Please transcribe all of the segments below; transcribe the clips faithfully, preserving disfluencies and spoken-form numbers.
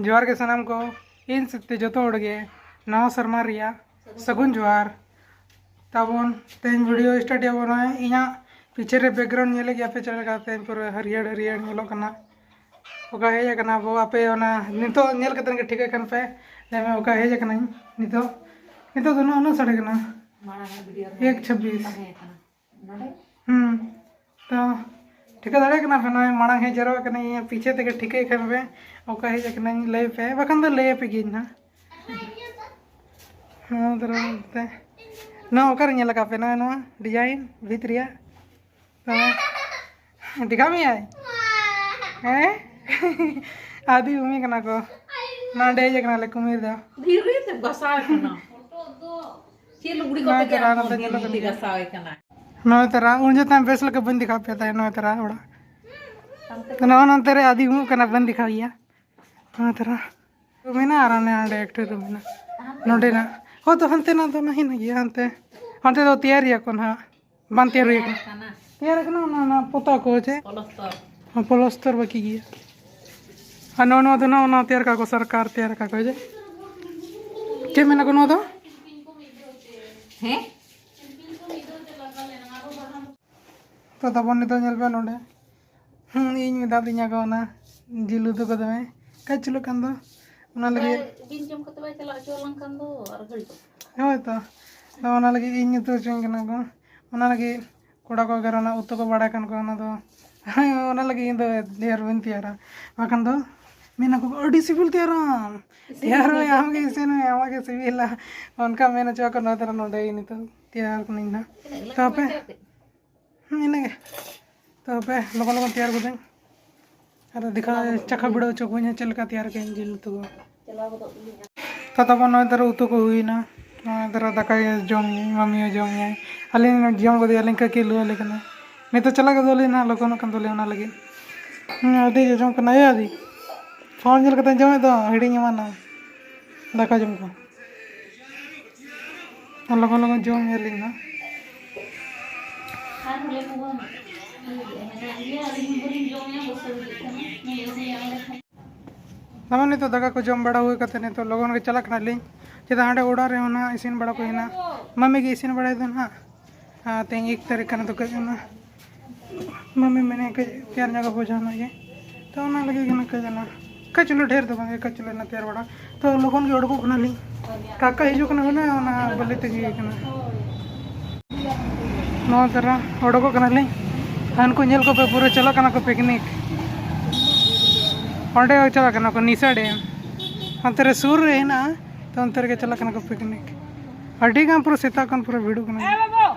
ᱡᱚᱦᱟᱨ ᱜᱮ ᱥᱟᱱᱟᱢ ᱠᱚ, ᱤᱧ ᱥᱮᱫ ᱛᱮ ᱡᱚᱛᱚ ᱦᱚᱲ ᱜᱮ ᱱᱟᱣᱟ ᱥᱮᱨᱢᱟ ᱨᱮᱭᱟᱜ ᱥᱟᱹᱜᱩᱱ ᱡᱚᱦᱟᱨ ᱛᱟᱵᱚᱱ᱾ ᱛᱮᱦᱮᱧ video start ᱮᱫᱟ ᱵᱚᱱ᱾ ᱱᱚᱜᱼᱚᱭ ᱤᱧᱟᱹᱜ ᱯᱤᱪᱷᱮ ᱨᱮ background ᱧᱮᱞᱮᱫ ᱜᱮᱭᱟ ᱯᱮ ᱪᱮᱫ ᱞᱮᱠᱟ ᱛᱮᱦᱮᱧ ᱯᱩᱨᱟᱹ ᱦᱟᱹᱨᱭᱟᱹᱲ ᱦᱟᱹᱨᱭᱟᱹᱲ ᱧᱮᱞᱚᱜ ᱠᱟᱱᱟ᱾ ᱚᱠᱟ ᱦᱮᱡ ᱟᱠᱟᱱᱟ ᱵᱚ, ᱟᱯᱮ ᱚᱱᱟ ᱱᱤᱛᱚᱜ ᱧᱮᱞ ᱠᱟᱛᱮ ᱜᱮ ᱴᱷᱤᱠᱟᱹᱜ ᱠᱟᱱ ᱯᱮ᱾ ᱞᱟᱹᱭ ᱢᱮ, ᱚᱠᱟ ᱦᱮᱡ ᱟᱠᱟᱱᱟᱹᱧ ᱱᱤᱛᱚᱜ? ᱱᱤᱛᱚᱜ ᱫᱚ ᱱᱚᱜᱼᱚ ᱱᱚᱣᱟ ᱥᱟᱰᱮ ᱠᱟᱱᱟ, ᱢᱟᱲᱟᱝ ᱟᱜ video ᱨᱮ ᱮᱠ ᱪᱷᱟᱵᱵᱤᱥ᱾ ᱛᱟᱦᱮᱸ ᱠᱟᱱᱟ᱾ ᱱᱚᱰᱮ? ᱦᱩᱸ, ᱛᱚ ᱴᱷᱤᱠᱟᱹ ᱫᱟᱲᱮᱭᱟᱜ ᱠᱟᱱᱟ ᱯᱮ, ᱱᱚᱜᱼᱚᱭ ᱢᱟᱲᱟᱝ ᱦᱮᱡ ᱡᱟᱣᱨᱟᱜ ᱠᱟᱱᱟ, ᱤᱧᱟᱹᱜ ᱯᱤᱪᱷᱮ ᱛᱮᱜᱮ ᱴᱷᱤᱠᱟᱹᱭ ᱠᱷᱟᱱ ᱯᱮ ᱚᱠᱟ ᱦᱮᱡ ᱟᱠᱟᱱᱟᱧ, ᱞᱟᱹᱭ ᱯᱮ, ᱵᱟᱠᱷᱟᱱ ᱫᱚ ᱞᱟᱹᱭ ᱟᱯᱮ ᱜᱤᱭᱟᱹᱧ ᱱᱟᱦᱟᱜ᱾ ᱱᱚᱣᱟ ᱫᱷᱟᱨᱟ ᱛᱮ, ᱱᱚᱣᱟ ᱚᱠᱟᱨᱮ ᱧᱮᱞ ᱟᱠᱟᱫ ᱯᱮ ᱱᱚᱜᱼᱚᱭ ᱱᱚᱣᱟ design ᱵᱷᱤᱛ ᱨᱮᱭᱟᱜ? ᱛᱚ ᱫᱮᱠᱷᱟᱣ ᱢᱮᱭᱟᱭ? ᱦᱮᱸ? ᱟᱹᱫᱤ ᱩᱢᱤ ᱠᱟᱱᱟ ᱠᱚ᱾ ᱱᱚᱰᱮ ᱦᱮᱡ ᱟᱠᱟᱱᱟᱞᱮ ᱠᱩᱢᱤᱨ ᱫᱚ᱾ ᱫᱷᱤᱨᱤ ᱛᱮ ᱜᱟᱥᱟᱣ ᱠᱟᱱᱟ᱾ ᱪᱮᱫ ᱞᱩᱜᱽᱲᱤ ᱠᱚᱛᱮ ᱱᱚᱣᱟ ᱜᱮ ᱛᱚᱨᱟ ᱟᱨᱦᱚᱸ ᱱᱚᱛᱮ ᱧᱮᱞᱚᱜ ᱫᱷᱤᱨᱤ ᱛᱮ ᱠᱟᱱᱟ᱾ ᱜᱟᱥᱟᱣ ᱠᱟᱱᱟ? ᱱᱚᱣᱟ ᱛᱚᱨᱟ ᱩᱱ ᱡᱚᱠᱷᱚᱱ ᱵᱮᱥ ᱞᱮᱠᱟ ᱵᱟᱹᱧ ᱫᱮᱠᱷᱟᱣ ᱯᱮᱭᱟ ᱛᱟᱭᱟ, ᱱᱚᱣᱟ ᱛᱚᱨᱟ ᱚᱲᱟᱜ᱾ ᱱᱚᱜᱼᱚ ᱱᱚᱱᱛᱮ ᱨᱮ ᱟᱹᱫᱤ ᱩᱢᱩᱜ ᱠᱟᱱᱟ, ᱵᱟᱹᱧ ᱫᱮᱠᱷᱟᱣ ᱜᱮᱭᱟ᱾ ᱱᱚᱣᱟ ᱛᱚᱨᱟ ᱢᱮᱱᱟᱜᱼᱟ ᱟᱨ ᱚᱱᱮ ᱚᱸᱰᱮ ᱮᱠᱴᱩ ᱨᱩᱢ ᱢᱮᱱᱟᱜᱼᱟ᱾ ᱱᱚᱸᱰᱮᱱᱟᱜ ᱦᱳᱭ ᱛᱚ ᱦᱟᱱᱛᱮ ᱱᱟᱜ ᱫᱚ ᱱᱟᱦᱤ ᱱᱟᱜ ᱜᱮᱭᱟ, ᱦᱟᱱᱛᱮ, ᱦᱟᱱᱛᱮ ᱫᱚ ᱛᱮᱭᱟᱨ ᱜᱮᱭᱟ ᱠᱚ ᱱᱟᱦᱟᱜ, ᱵᱟᱝ ᱛᱮᱭᱟᱨ ᱦᱩᱭ ᱟᱠᱟᱱᱟ᱾ ᱛᱮᱭᱟᱨ ᱟᱠᱟᱱᱟ ᱚᱱᱟ, ᱚᱱᱟ ᱯᱚᱛᱟᱣ ᱠᱚ ᱪᱮ? ᱯᱞᱟᱥᱴᱟᱨ᱾ ᱦᱚᱸ, ᱯᱞᱟᱥᱴᱟᱨ ᱵᱟᱹᱠᱤ ᱜᱮᱭᱟ᱾ ᱟᱨ ᱱᱚᱣᱟ, ᱱᱚᱣᱟ ᱫᱚ ᱱᱟᱦᱟᱜ ᱚᱱᱟ ᱛᱮᱭᱟᱨ ᱠᱟᱜ ᱠᱚ, ᱥᱚᱨᱠᱟᱨ ᱛᱮᱭᱟᱨ ᱠᱟᱜ ᱠᱚ ᱡᱮ᱾ ᱪᱮᱫ ᱢᱮᱱᱟ ᱠᱚ ᱱᱚᱣᱟ ᱫᱚ? ᱦᱮᱸ? ᱛᱚ ᱛᱟᱵᱚᱱ ᱱᱤᱛᱚᱜ ᱧᱮᱞ ᱯᱮ ᱱᱚᱰᱮ᱾ ᱦᱩᱸ, ᱤᱧ ᱢᱮᱛᱟ ᱫᱤᱧᱟ ᱠᱚ ᱚᱱᱟ ᱡᱤᱞ ᱩᱛᱩ ᱠᱚ ᱫᱚᱢᱮ ᱠᱟᱡ ᱪᱩᱞᱩᱜ ᱠᱟᱱ ᱫᱚ᱾ ᱚᱱᱟ ᱞᱟᱹᱜᱤᱫ ᱵᱤᱱ ᱡᱚᱢ ᱠᱟᱛᱮ ᱵᱟᱭ ᱪᱟᱞᱟᱣ ᱦᱚᱪᱚ ᱟᱞᱟᱝ ᱠᱷᱟᱱ ᱫᱚ ᱟᱨ ᱜᱷᱟᱹᱲᱤᱡ ᱫᱚ᱾ ᱦᱳᱭ ᱛᱚ᱾ ᱛᱚ ᱚᱱᱟ ᱞᱟᱹᱜᱤᱫ ᱤᱧ ᱩᱛᱩ ᱦᱚᱪᱚᱧ ᱠᱟᱱᱟ ᱠᱚ᱾ ᱚᱱᱟ ᱞᱟᱹᱜᱤᱫ ᱠᱚᱲᱟ ᱠᱚ ᱚᱜᱟᱨ ᱚᱱᱟ ᱩᱛᱩ ᱠᱚ ᱵᱟᱲᱟᱭ ᱠᱷᱟᱱ ᱠᱚ ᱚᱱᱟ ᱫᱚ, ᱚᱱᱟ ᱞᱟᱹᱜᱤᱫ ᱤᱧ ᱫᱚ ᱰᱷᱮᱨ ᱵᱟᱹᱧ ᱛᱮᱭᱟᱨᱟ᱾ ᱵᱟᱠᱷᱟᱱ ᱫᱚ ᱢᱮᱱᱟ ᱠᱚ, "ᱟᱹᱰᱤ ᱥᱤᱵᱤᱞ ᱛᱮᱭᱟᱨᱟᱢ, ᱛᱮᱭᱟᱨ ᱢᱮ, ᱟᱢ ᱜᱮ ᱤᱥᱤᱱ ᱢᱮ, ᱟᱢᱟᱜ ᱜᱮ ᱥᱤᱵᱤᱞᱟ᱾" ᱚᱱᱠᱟ ᱢᱮᱱ ᱦᱚᱪᱚ ᱟᱠᱚ ᱱᱚᱣᱟ ᱫᱷᱟᱨᱟ ᱱᱚᱰᱮ ᱜᱮ ᱱᱤᱛᱚᱜ ᱛᱮᱭᱟᱨ ᱠᱟᱹᱱᱟᱹᱧ ᱱᱟᱦᱟᱜ᱾ ᱛᱤᱱᱟᱹᱜ ᱜᱟᱱ ᱛᱚ ᱟᱯᱮ ᱛᱮᱭᱟᱨ ᱠᱮᱫ? ᱦᱩᱸ, ᱤᱱᱟᱹᱜᱮ᱾ ᱛᱚ ᱦᱟᱯᱮ, ᱞᱚᱜᱚᱱ ᱞᱚᱜᱚᱱ ᱛᱮᱭᱟᱨ ᱜᱚᱫᱟᱹᱧ᱾ ᱟᱨ ᱫᱮᱠᱷᱟ, ᱪᱟᱠᱷᱟ ᱵᱤᱲᱟᱹᱣ ᱦᱚᱪᱚ ᱠᱚᱣᱟᱹᱧ ᱦᱟᱸᱜ ᱪᱮᱫ ᱞᱮᱠᱟ ᱛᱮᱭᱟᱨ ᱠᱟᱜᱼᱟᱹᱧ ᱡᱤᱞ ᱩᱛᱩ ᱠᱚ᱾ ᱪᱟᱞᱟᱣ ᱜᱚᱫᱚᱜ ᱜᱮᱞᱤᱧ᱾ ᱛᱚ ᱛᱟᱵᱚᱱ ᱱᱚᱜᱼᱚᱭ ᱫᱷᱟᱨᱟ ᱩᱛᱩ ᱠᱚ ᱦᱩᱭᱱᱟ᱾ ᱱᱚᱜᱼᱚᱭ ᱫᱷᱟᱨᱟ ᱫᱟᱠᱟ ᱡᱚᱢ, ᱢᱟᱢᱤᱭᱳ ᱡᱚᱢ ᱧᱟᱭ᱾ ᱟᱹᱞᱤᱧ ᱡᱚᱢ ᱜᱚᱫᱮᱭᱟᱞᱤᱧ, ᱠᱟᱹᱠᱤ ᱞᱩ ᱟᱞᱮ ᱠᱟᱱᱟ᱾ ᱱᱤᱛᱚᱜ ᱪᱟᱞᱟᱜ ᱜᱚᱫᱚᱜ ᱟᱹᱞᱤᱧ ᱱᱟᱦᱟᱜ, ᱞᱚᱜᱚᱱᱚᱜ ᱠᱟᱱ ᱛᱟᱞᱮᱭᱟ ᱚᱱᱟ ᱞᱟᱹᱜᱤᱫ᱾ ᱦᱩᱸ, ᱟᱹᱰᱤ ᱡᱚᱡᱚᱢ ᱠᱟᱱᱟ᱾ ᱮ ᱟᱹᱫᱤ, ᱯᱷᱳᱱ ᱧᱮᱞ ᱠᱟᱛᱮ ᱡᱚᱢᱮᱫ ᱫᱚ, ᱦᱤᱲᱤᱧ ᱮᱢᱟᱱᱟ᱾ ᱫᱟᱠᱟ ᱡᱚᱢ ᱠᱚ᱾ ᱟᱨ ᱞᱚᱜᱚᱱ ᱞᱚᱜᱚᱱ ᱡᱚᱢ ᱧᱮᱞ ᱞᱤᱧ ᱱᱟᱦᱟᱜ᱾ ᱛᱟᱨᱢᱟᱱᱮ ᱱᱤᱛᱚᱜ ᱫᱟᱠᱟ ᱠᱚ ᱡᱚᱢ ᱵᱟᱲᱟ ᱦᱩᱭ ᱠᱟᱛᱮ ᱱᱤᱛᱚᱜ ᱞᱚᱜᱚᱱ ᱜᱮ ᱪᱟᱞᱟᱜ ᱠᱟᱱᱟᱞᱤᱧ, ᱪᱮᱫᱟᱜ ᱦᱟᱸᱰᱮ ᱚᱲᱟᱜ ᱨᱮ ᱚᱱᱟ ᱤᱥᱤᱱ ᱵᱟᱲᱟ ᱠᱚ ᱦᱮᱱᱟᱜ, ᱢᱟᱹᱢᱤ ᱜᱮ ᱤᱥᱤᱱ ᱵᱟᱲᱟᱭ ᱫᱚ ᱱᱟᱦᱟᱜ᱾ ᱟᱨ ᱛᱮᱦᱮᱧ ᱮᱠ ᱛᱟᱹᱨᱤᱠᱷ ᱠᱟᱱᱟ, ᱛᱚ ᱠᱟᱹᱡ ᱚᱱᱟ ᱢᱟᱹᱢᱤ ᱢᱮᱱᱮ ᱠᱟᱹᱡ ᱛᱮᱭᱟᱨ ᱧᱚᱜ ᱟᱵᱚ ᱡᱟᱦᱟᱱᱟᱜ ᱜᱮ, ᱛᱚ ᱚᱱᱟ ᱞᱟᱹᱜᱤᱫ ᱜᱮ ᱱᱟᱦᱟᱜ ᱠᱟᱹᱡ ᱚᱱᱟ ᱠᱟᱹᱡ ᱪᱩᱞᱩ ᱰᱷᱮᱨ ᱫᱚ ᱵᱟᱝ, ᱠᱟᱹᱡ ᱪᱩᱞᱩ ᱚᱱᱟ ᱛᱮᱭᱟᱨ ᱵᱟᱲᱟ᱾ ᱛᱚ ᱞᱚᱜᱚᱱ ᱜᱮ ᱩᱰᱩᱠᱚᱜ ᱠᱟᱱᱟᱞᱤᱧ, ᱠᱟᱠᱟ ᱦᱤᱡᱩᱜ ᱠᱟᱱᱟ ᱦᱩᱱᱟᱹᱝ, ᱚᱱᱟ ᱵᱟᱹᱞᱤ ᱛᱮᱜᱮ ᱠᱟᱱᱟ᱾ ᱱᱚᱣᱟ ᱫᱟᱨᱟ ᱩᱰᱩᱠᱚᱜ ᱠᱟᱱᱟᱞᱤᱧ, ᱦᱟᱱᱠᱩ ᱧᱮᱞ ᱠᱚᱯᱮ, ᱯᱩᱨᱟᱹ ᱪᱟᱞᱟᱜ ᱠᱟᱱᱟ ᱠᱚ ᱯᱤᱠᱱᱤᱠ᱾ ᱚᱸᱰᱮ ᱪᱟᱞᱟᱜ ᱠᱟᱱᱟ ᱠᱚ ᱱᱤᱥᱟ ᱰᱮᱢ, ᱚᱱᱛᱮ ᱨᱮ ᱥᱩᱨ ᱨᱮ ᱦᱮᱱᱟᱜᱼᱟ, ᱛᱚ ᱚᱱᱛᱮ ᱨᱮᱜᱮ ᱪᱟᱞᱟᱜ ᱠᱟᱱᱟ ᱠᱚ ᱯᱤᱠᱱᱤᱠ᱾ ᱟᱹᱰᱤ ᱜᱟᱱ ᱯᱩᱨᱟᱹ ᱥᱮᱛᱟᱜ ᱠᱷᱚᱱ ᱯᱩᱨᱟᱹ ᱵᱷᱤᱲᱚᱜ ᱠᱟᱱᱟ᱾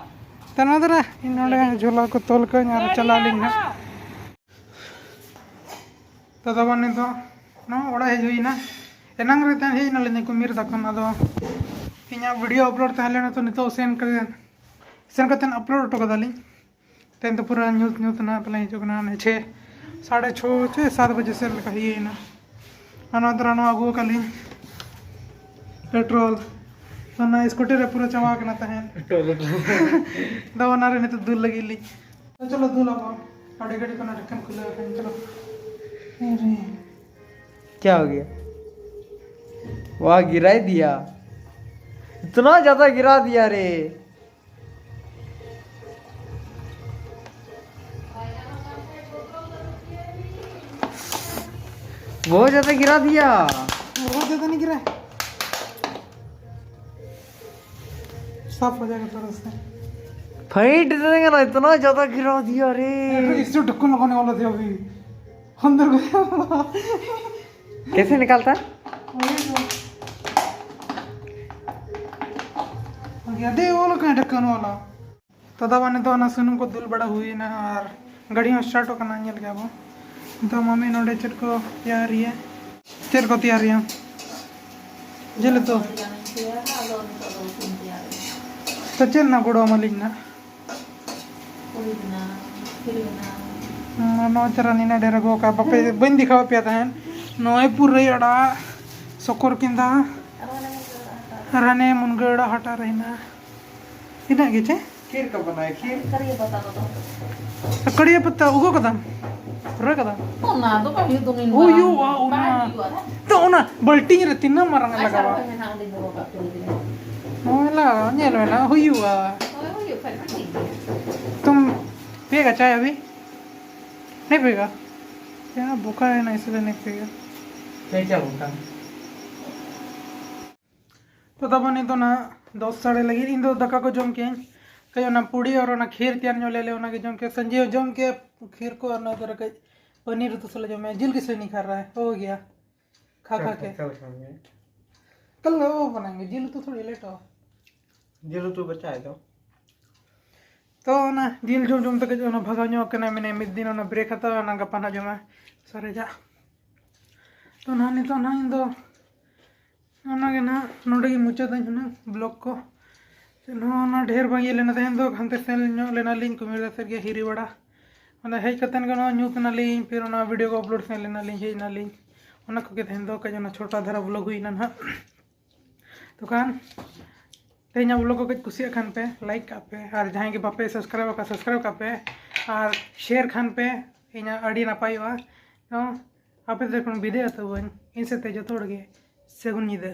ᱛᱚ ᱱᱚᱣᱟ ᱫᱟᱨᱟ ᱤᱧ ᱱᱚᱰᱮ ᱡᱷᱚᱞᱟ ᱠᱚ ᱛᱚᱞ ᱠᱟᱹᱧ ᱟᱨ ᱪᱟᱞᱟᱜ ᱟᱹᱞᱤᱧ ᱦᱟᱸᱜ᱾ ᱛᱚ ᱛᱟᱵᱚᱱ ᱱᱤᱛᱚᱜ ᱱᱚᱣᱟ ᱚᱲᱟᱜ ᱦᱮᱡ ᱦᱩᱭᱱᱟ᱾ ᱮᱱᱟᱝ ᱨᱮ ᱛᱟᱦᱮᱸ ᱦᱮᱡ ᱮᱱᱟᱞᱤᱧ ᱠᱚ ᱢᱤᱨ ᱛᱟᱠᱚ, ᱟᱫᱚ ᱤᱧᱟᱹᱜ ᱵᱷᱤᱰᱤᱭᱳ ᱟᱯᱞᱳᱰ ᱛᱟᱦᱮᱸ ᱞᱮᱱᱟ, ᱛᱚ ᱱᱤᱛᱚᱜ ᱥᱮᱱ ᱠᱟᱛᱮ, ᱥᱮᱱ ᱠᱟᱛᱮ ᱟᱯᱞᱳᱰ ᱦᱚᱴᱚ ᱠᱟᱫᱟᱞᱤᱧ᱾ ᱛᱮᱦᱮᱧ ᱫᱚ ᱯᱩᱨᱟᱹ ᱧᱩᱛ ᱧᱩᱛ ᱱᱟ, ᱯᱟᱞᱮ ᱦᱤᱡᱩᱜ ᱠᱟᱱᱟ ᱚᱱᱮ ᱪᱷᱮ, ᱥᱟᱲᱮ ᱪᱷᱚ ᱪᱮ ᱥᱟᱛ ᱵᱟᱡᱮ ᱥᱮᱫ ᱞᱮᱠᱟ ᱦᱩᱭᱮᱱᱟ᱾ ᱟᱨ ᱱᱚᱣᱟ ᱫᱚ ᱱᱚᱣᱟ ᱟᱹᱜᱩ ᱟᱠᱟᱫ ᱞᱤᱧ ᱯᱮᱴᱨᱳᱞ, ᱚᱱᱟ ᱥᱠᱩᱴᱤ ᱨᱮ ᱯᱩᱨᱟᱹ ᱪᱟᱵᱟ ᱟᱠᱟᱱᱟ ᱛᱟᱦᱮᱸᱫ᱾ ᱟᱫᱚ ᱚᱱᱟᱨᱮ ᱱᱤᱛᱚᱜ ᱫᱩᱞ ᱞᱟᱹᱜᱤᱫ ᱞᱤᱧ᱾ तो चलो दूल्हा को, गाड़ी गाड़ी को ना ढक्कन खुला है, चलो। अरे, क्या हो गया? वाह, गिरा ही दिया, इतना ज्यादा गिरा दिया रे। बहुत ज्यादा गिरा दिया। बहुत ज्यादा नहीं गिरा। साफ हो जाएगा थोड़ा सा। फाइट देंगे ना, इतना ज्यादा गिरा दिया रे। अरे, इससे ढक्कन लगाने वाला थे अभी। अंदर गया। कैसे निकालता? वही तो। गया, दे, वो लोग कहाँ ढक्कन वाला? ᱛᱚ ᱫᱟᱫᱟ ᱱᱤᱛᱚᱜ ᱚᱱᱟ ᱥᱩᱱᱩᱢ ᱠᱚ ᱫᱩᱞ ᱵᱟᱲᱟ ᱦᱩᱭᱱᱟ ᱟᱨ ᱜᱟᱹᱰᱤ ᱦᱚᱸ ᱥᱴᱟᱨᱴᱚᱜ ᱠᱟᱱᱟ, ᱧᱮᱞ ᱜᱮᱭᱟ ᱵᱚ᱾ ᱱᱤᱛᱚᱜ ᱢᱟᱢᱤ ᱱᱚᱰᱮ ᱪᱮᱫ ᱠᱚ ᱛᱮᱭᱟᱨᱤᱭᱟ? ᱪᱮᱫ ᱠᱚ ᱛᱮᱭᱟᱨᱤᱭᱟ? ᱡᱤᱞ ᱩᱛᱩ᱾ ᱛᱚ ᱪᱮᱫ ᱨᱮᱱᱟᱜ ᱜᱚᱲᱚ ᱟᱢᱟᱞᱤᱧ ᱱᱟᱜ? ᱱᱚᱣᱟ ᱪᱟᱨᱟ ᱱᱤᱱᱟᱹᱜ ᱰᱷᱮᱨ ᱟᱹᱜᱩ ᱟᱠᱟᱫ, ᱵᱟᱯᱮ, ᱵᱟᱹᱧ ᱫᱮᱠᱷᱟᱣ ᱟᱯᱮᱭᱟ ᱛᱟᱦᱮᱸᱫ᱾ ᱱᱚᱜᱼᱚᱭ ᱯᱩᱨᱟᱹᱭ ᱟᱲᱟᱜ, ᱥᱚᱠᱚᱨ ᱠᱮᱸᱫᱟ, ᱟᱨ ᱦᱟᱱᱮ ᱢᱩᱱᱜᱟᱹ ᱟᱲᱟᱜ ᱦᱟᱴᱟᱜ ᱨᱮ ᱦᱮᱱᱟᱜᱼᱟ᱾ ᱤᱱᱟᱹᱜ ᱜᱮ ᱪᱮ? खीर कब बनाए? खीर। करिए पत्ता को तो। ᱠᱟᱲᱤᱭᱟ ᱯᱟᱛᱟ ᱩᱜᱚ ᱠᱟᱫᱟᱢ? ᱨᱚᱦᱚᱭ ᱠᱟᱫᱟᱢ? ᱚᱱᱟ ᱫᱚ ᱵᱟᱝ ᱦᱩᱭᱩᱜ ᱫᱚ ᱱᱤᱱ ᱦᱩᱭᱩᱜᱼᱟ, ᱵᱟᱝ ᱚᱱᱟ᱾ ᱦᱩᱭᱩᱜᱼᱟ᱾ ᱛᱚ ᱚᱱᱟ ᱵᱟᱹᱞᱴᱤᱱ ᱨᱮ ᱛᱤᱱᱟᱹᱜ ᱢᱟᱨᱟᱝ ᱮ ᱟᱪᱪᱷᱟ, ᱞᱟᱜᱟᱣᱟ? ᱦᱳᱭ, ᱢᱮᱱᱟᱜᱼᱟ, ᱚᱸᱰᱮᱧ ᱫᱚᱦᱚ ᱠᱟᱜ ᱯᱮ ᱞᱟᱹᱭ ᱫᱤᱧ᱾ ᱦᱳᱭ ᱞᱟᱜᱟᱣᱟ, ᱧᱮᱞ ᱢᱮ ᱱᱟᱜ ᱦᱩᱭᱩᱜᱼᱟ᱾ ᱦᱳᱭ, ᱦᱩᱭᱩᱜ ᱠᱷᱟᱡ ᱢᱟ ᱴᱷᱤᱠ ᱜᱮᱭᱟ᱾ तुम पिएगा चाय अभी? नहीं पिएगा? क्या भूखा है ना, इसलिए नहीं पिएगा। क्या क्या होता है? ᱛᱚ ᱛᱟᱵᱚᱱ ᱱᱤᱛᱚᱜ ᱱᱟᱦᱟᱜ ᱫᱚᱥ ᱥᱟᱲᱮ ᱞᱟᱹᱜᱤᱫ ᱤᱧ ᱫᱚ ᱫᱟᱠᱟ ᱠᱚ ᱡᱚᱢ ᱠᱮᱜᱼᱟᱹᱧ᱾ ᱠᱟᱹᱡ ᱚᱱᱟ ᱯᱩᱲᱤ ᱟᱨ ᱚᱱᱟ ᱠᱷᱤᱨ ᱛᱮᱭᱟᱨ ᱧᱚᱜ ᱞᱮ ᱚᱱᱟ ᱜᱮ ᱡᱚᱢ ᱠᱮᱜᱼᱟ᱾ ᱥᱟᱹᱧᱡᱤ ᱦᱚᱸ ᱡᱚᱢ ᱠᱮᱜᱼᱟ ᱠᱷᱤᱨ ᱠᱚ, ᱟᱨ ᱱᱚᱣᱟ ᱫᱚ ᱠᱟᱹᱡ ᱯᱟᱱᱤᱨ ᱩᱛᱩ ᱥᱟᱞᱟᱜ ᱡᱚᱢ ᱢᱮ᱾ ᱡᱤᱞ ᱠᱤᱥᱟᱹ ᱱᱤᱠᱷᱟᱨ ᱨᱮ ᱦᱳ ᱜᱮᱭᱟ᱾ ᱠᱷᱟ ᱠᱷᱟ ᱠᱮ᱾ चल खाएंगे। कल वो बनाएंगे, ᱡᱤᱞ ᱩᱛᱩ ᱛᱷᱚᱲᱤ ᱞᱮᱴᱚ᱾ दिल तो बचा है तो। ᱛᱚ ᱚᱱᱟ ᱡᱤᱞ ᱡᱚᱢ ᱡᱚᱢ ᱛᱮ ᱠᱟᱹᱡ ᱚᱱᱟ ᱵᱷᱟᱜᱟᱣ ᱧᱚᱜ ᱠᱟᱱᱟ, ᱢᱮᱱᱮ ᱢᱤᱫ ᱫᱤᱱ ᱚᱱᱟ ᱵᱨᱮᱠ ᱦᱟᱛᱟᱣᱟ, ᱚᱱᱟ ᱜᱟᱯᱟ ᱱᱟᱦᱟᱜ ᱡᱚᱢᱟ ᱥᱟᱨᱮᱡᱟᱜ᱾ ᱛᱚ ᱱᱟᱦᱟᱜ ᱱᱤᱛᱚᱜ ᱱᱟᱦᱟᱜ ᱤᱧ ᱫᱚ ᱚᱱᱟᱜᱮ ᱱᱟᱦᱟᱜ ᱱᱚᱰᱮ ᱜᱮ ᱢᱩᱪᱟᱹᱫᱟᱹᱧ ᱦᱩᱱᱟᱹᱝ ᱵᱞᱚᱜ ᱠᱚ᱾ ᱪᱮᱫ ᱦᱚᱸ ᱚᱱᱟ ᱰᱷᱮᱨ ᱵᱟᱝ ᱤᱭᱟᱹ ᱞᱮᱱᱟ ᱛᱮᱦᱮᱧ ᱫᱚ, ᱦᱟᱱᱛᱮ ᱥᱮᱱ ᱧᱚᱜ ᱞᱮᱱᱟᱞᱤᱧ ᱠᱩᱢᱤᱨ ᱥᱮᱫ ᱜᱮ ᱦᱤᱨᱤ ᱵᱟᱲᱟ᱾ ᱚᱸᱰᱮ ᱦᱮᱡ ᱠᱟᱛᱮᱱ ᱜᱮ ᱱᱚᱣᱟ ᱧᱩᱛ ᱮᱱᱟᱞᱤᱧ, ᱯᱷᱤᱨ ᱚᱱᱟ ᱵᱷᱤᱰᱤᱭᱳ ᱠᱚ ᱟᱯᱞᱳᱰ ᱥᱮᱱ ᱞᱮᱱᱟᱞᱤᱧ, ᱦᱮᱡ ᱮᱱᱟᱞᱤᱧ᱾ ᱚᱱᱟ ᱠᱚᱜᱮ ᱛᱮᱦᱮᱧ ᱫᱚ ᱠᱟᱹᱡ ᱚᱱᱟ ᱪᱷᱳᱴᱟ ᱫᱷᱟᱨᱟ ᱵᱞᱚᱜ ᱦᱩᱭᱱᱟ ᱱᱟᱦᱟᱜ᱾ ᱛᱚ ᱠᱷᱟᱱ ᱛᱮᱦᱮᱧᱟᱜ ᱵᱞᱚᱜ ᱠᱚ ᱠᱟᱹᱡ ᱠᱩᱥᱤᱭᱟᱜ ᱠᱷᱟᱱ ᱯᱮ ᱞᱟᱭᱤᱠ ᱠᱟᱜ ᱯᱮ, ᱟᱨ ᱡᱟᱦᱟᱸᱭ ᱜᱮ ᱵᱟᱯᱮ ᱥᱟᱵᱥᱠᱨᱟᱭᱵ ᱟᱠᱟᱫ ᱥᱟᱵᱥᱠᱨᱟᱭᱵ ᱠᱟᱜ ᱯᱮ, ᱟᱨ ᱥᱮᱭᱟᱨ ᱠᱷᱟᱱ ᱯᱮ ᱤᱧᱟᱹᱜ ᱟᱹᱰᱤ ᱱᱟᱯᱟᱭᱚᱜᱼᱟ᱾ ᱛᱚ ᱟᱯᱮ ᱥᱮᱫ ᱠᱷᱚᱱ ᱵᱤᱫᱟᱹᱭ ᱟᱛᱟᱵᱚᱱ ᱤᱧ ᱥᱮᱫ ᱛᱮ ᱡᱚᱛᱚ ᱦᱚᱲ ᱜᱮ ᱥᱟᱹᱜᱩᱱ ᱧᱤᱫᱟᱹ᱾